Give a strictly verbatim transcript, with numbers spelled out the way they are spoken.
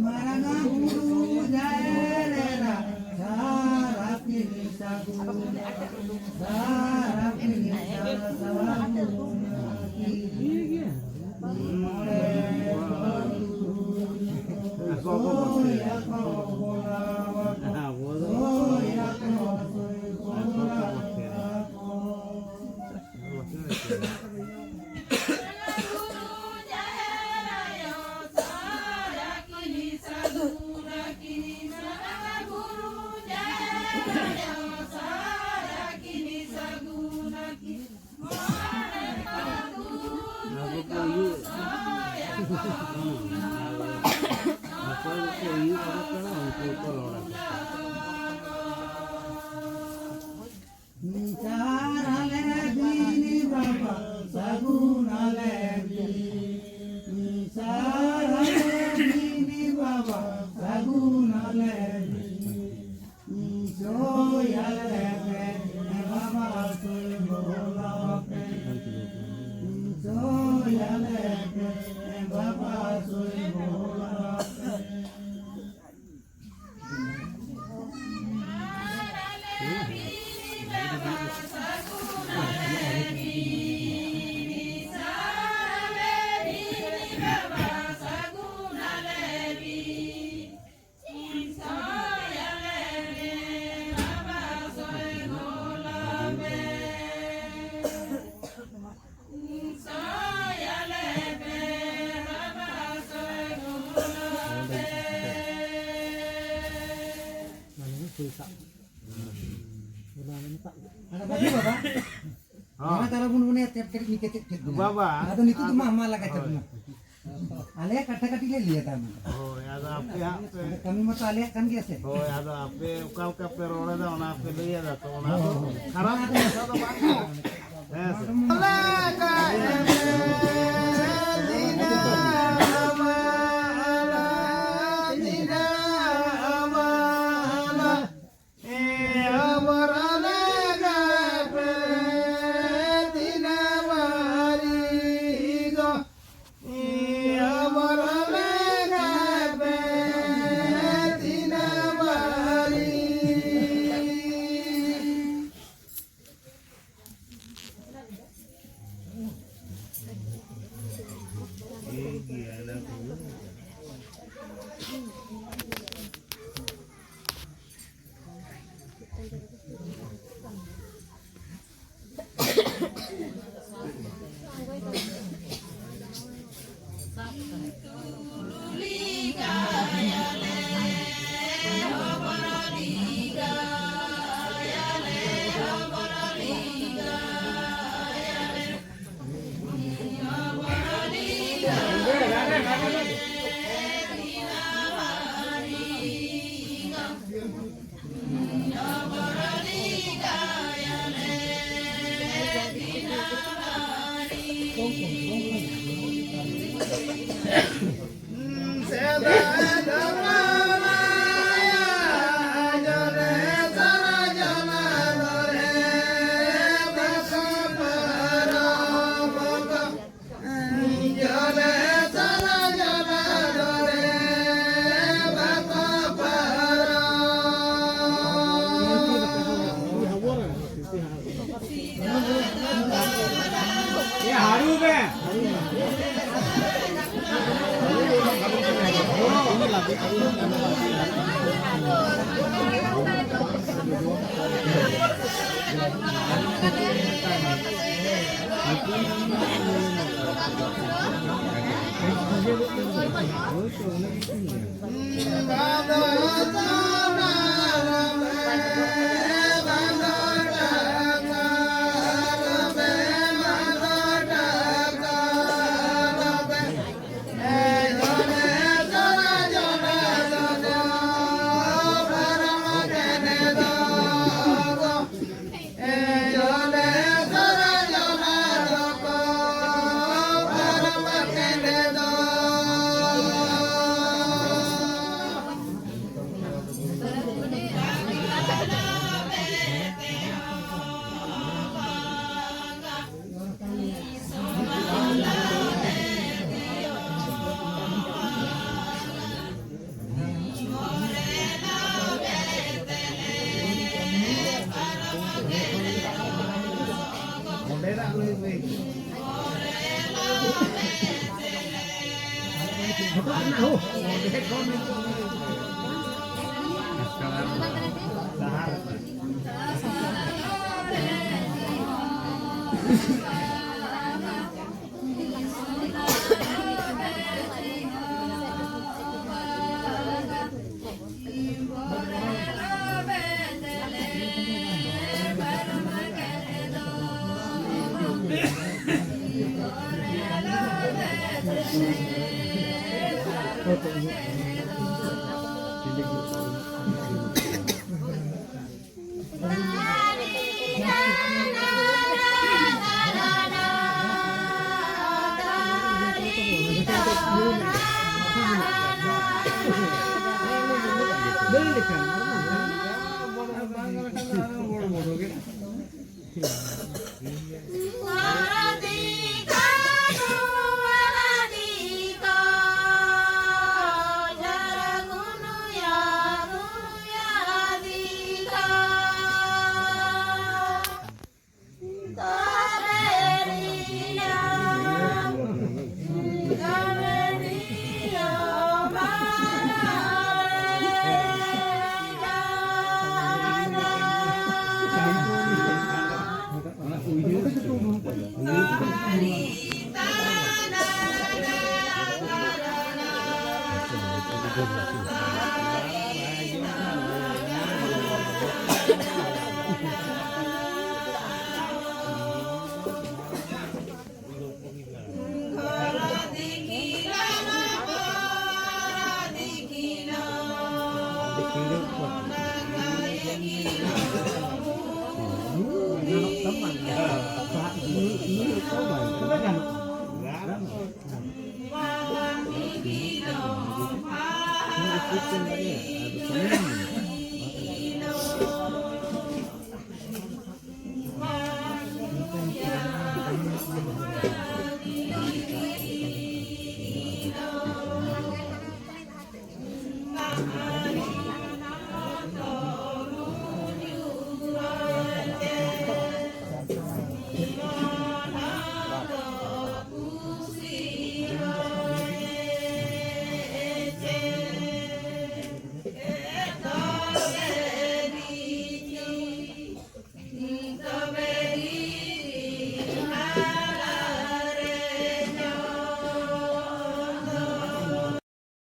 ᱢᱟᱨᱟᱝ ᱵᱩᱨᱩ ᱡᱟᱦᱮᱨ ᱮᱨᱟ, ᱥᱟᱨᱟ ᱯᱤᱲᱦᱤ ᱥᱟᱹᱜᱩᱱ, ᱥᱟᱨᱟ ᱯᱤᱲᱦᱤ ᱥᱟᱹᱜᱩᱱ᱾ ᱢᱚᱬᱮ ᱠᱚ ᱛᱩᱨᱩᱭ ᱠᱚ, ᱥᱳᱭ ᱟᱠᱚ ᱵᱚᱸᱜᱟ ᱟᱠᱚ, ᱥᱳᱭ ᱟᱠᱚ ᱥᱳᱭ ᱵᱚᱸᱜᱟ ᱟᱠᱚ᱾ ᱥᱟᱨ ᱟᱞᱮ ᱵᱤᱱ ᱵᱟᱵᱟ, ᱥᱟᱹᱜᱩᱱ ᱟᱞᱮ ᱵᱤᱱ᱾ ᱥᱟᱨ ᱟᱞᱮ ᱵᱤᱱ ᱵᱟᱵᱟ, ᱥᱟᱹᱜᱩᱱ ᱟᱞᱮ ᱵᱤᱱ᱾ ᱥᱳᱭ ᱟᱞᱮ ᱯᱮ, ᱵᱟᱵᱟ ᱥᱳᱭ ᱵᱚᱞᱚ ᱯᱮ᱾ ᱥᱳᱭ ᱟᱞᱮ ᱯᱮ, ᱵᱟᱵᱟ ᱥᱳᱭ ᱵᱚᱞᱚ ᱯᱮ᱾ ᱦᱚᱸ᱾ ᱚᱱᱟ ᱛᱟᱞᱟ ᱵᱚᱱ ᱢᱚᱱᱮᱭᱟ ᱛᱮᱫ ᱠᱟᱹᱴᱤᱡ ᱱᱤᱝᱠᱟᱹ ᱪᱮᱫ ᱪᱮᱫ ᱵᱚᱱ ᱵᱟᱵᱟ, ᱟᱫᱚ ᱱᱤᱛᱚᱜ ᱫᱚ ᱢᱟ, ᱢᱟ ᱞᱟᱜᱟ ᱪᱟᱵᱟ ᱦᱳᱭ᱾ ᱢᱟ᱾ ᱟᱞᱮᱭᱟᱜ ᱠᱟᱛᱷᱟ ᱠᱟᱹᱴᱤᱡ ᱞᱮ ᱞᱟᱹᱭ ᱮᱫᱟ᱾ ᱦᱳᱭ, ᱟᱫᱚ ᱟᱯᱮ ᱦᱟᱸᱜ ᱯᱮ ᱟᱫᱚ ᱠᱟᱹᱢᱤ ᱢᱟᱛᱚ ᱟᱞᱮᱭᱟᱜ ᱠᱟᱱ ᱜᱮᱭᱟ ᱥᱮ᱾ ᱦᱳᱭ, ᱟᱫᱚ ᱟᱯᱮ ᱚᱠᱟ ᱞᱮᱠᱟ ᱯᱮ ᱨᱚᱲ ᱮᱫᱟ, ᱚᱱᱟ ᱯᱮ ᱞᱟᱹᱭ ᱮᱫᱟ ᱛᱚ, ᱚᱱᱟ ᱫᱚ ᱦᱳᱭ, ᱦᱳᱭ᱾ ᱠᱟᱛᱷᱟ ᱫᱚ ᱵᱟᱝ ᱠᱟᱱᱟ᱾ ᱦᱮᱸ ᱥᱮ? ᱞᱟᱹᱭ ᱞᱮᱠᱷᱟᱱ ᱵᱟᱝ ᱜᱟᱱ ᱠᱷᱟᱱ ᱫᱚ ᱟᱨᱦᱚᱸ ᱵᱚᱲᱚ ᱵᱚᱲᱚ ᱜᱮ᱾